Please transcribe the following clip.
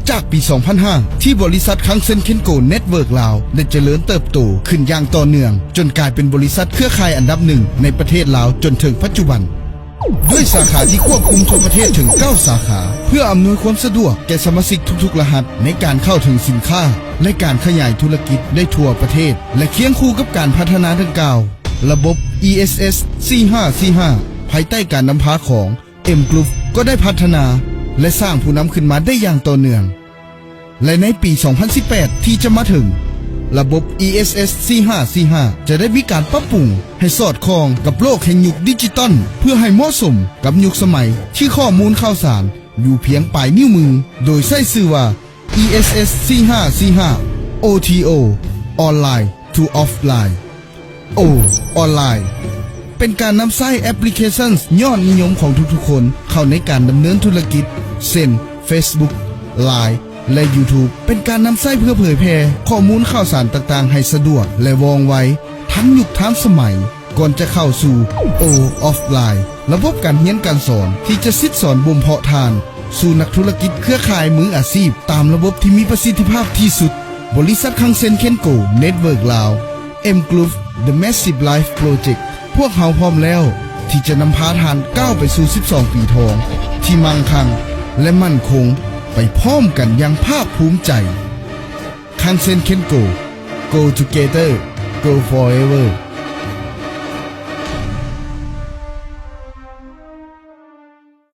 ຈາກປີສອງພັນຫ້າ ທີ່ບໍລິສັດຄັງເຊັນເຄັນໂກເນັດເວີກລາວ ໄດ້ຈະເລີນເຕີບໂຕຂຶ້ນຢ່າງຕໍ່ເນື່ອງ ຈົນກາຍເປັນບໍລິສັດເຄືອຂ່າຍອັນດັບໜຶ່ງໃນປະເທດລາວຈົນເຖິງປັດຈຸບັນ. ດ້ວຍສາຂາທີ່ຄວບຄຸມທົ່ວປະເທດເຖິງເກົ້າສາຂາ ເພື່ອອຳນວຍຄວາມສະດວກແກ່ສະມາຊິກທຸກໆລະຫັດໃນການເຂົ້າເຖິງສິນຄ້າ ແລະ ການຂະຫຍາຍທຸລະກິດໄດ້ທົ່ວປະເທດ ແລະ ຄຽງຄູ່ກັບການພັດທະນາດັ່ງກ່າວ, ລະບົບ ອີ ເອສ ເອສ ສີ່ຫ້າສີ່ຫ້າ ພາຍໃຕ້ການນຳພາຂອງ M Group ກໍໄດ້ພັດທະນາ ແລະ ສ້າງຜູ້ນຳຂຶ້ນມາໄດ້ຢ່າງຕໍ່ເນື່ອງ ແລະ ໃນປີສອງພັນສິບແປດທີ່ຈະມາເຖິງ, ລະບົບ ESS ສີ່ຫ້າສີ່ຫ້າ ຈະໄດ້ມີການປັບປຸງໃຫ້ສອດຄ່ອງກັບໂລກແຫ່ງຍຸກດິຈິຕອນ ເພື່ອໃຫ້ເໝາະສົມກັບຍຸກສະໄໝທີ່ຂໍ້ມູນຂ່າວສານຢູ່ພຽງປາຍນິ້ວມື, ໂດຍໃຊ້ຊື່ວ່າ ESS ສີ່ຫ້າສີ່ຫ້າ OTO Online to Offline O Online ເປັນການນຳໃຊ້ແອັບພລິເຄຊັນຍອດນິຍົມຂອງທຸກໆຄົນເຂົ້າໃນການດຳເນີນທຸລະກິດ ເຊັ່ນ Facebook Line ແລະ YouTube ເປັນການນຳໃຊ້ເພື່ອເຜີຍແຜ່ຂໍ້ມູນຂ່າວສານຕ່າງໆໃຫ້ສະດວກ ແລະ ວ່ອງໄວ, ທັນຍຸກທັນສະໄໝ. ກ່ອນຈະເຂົ້າສູ່ O Offline ລະບົບການຮຽນການສອນທີ່ຈະສິດສອນບົ່ມເພາະທ່ານ ສູ່ນັກທຸລະກິດເຄືອຂ່າຍມືອາຊີບຕາມລະບົບທີ່ມີປະສິດທິພາບທີ່ສຸດ, ບໍລິສັດຄັງເຊັນເຄັນໂກເນັດເວີກລາວ M Group The Massive Life Project ພວກເຮົາພ້ອມແລ້ວທີ່ຈະນຳພາທ່ານກ້າວໄປສູ່ສິບສອງປີທອງທີ່ມັ່ງຄັ່ງ ແລະ ໝັ້ນຄົງໄປພ້ອມກັນຢ່າງພາກພູມໃຈ. ຄັງເຊັນເຄັນໂກ Go Together Go Forever.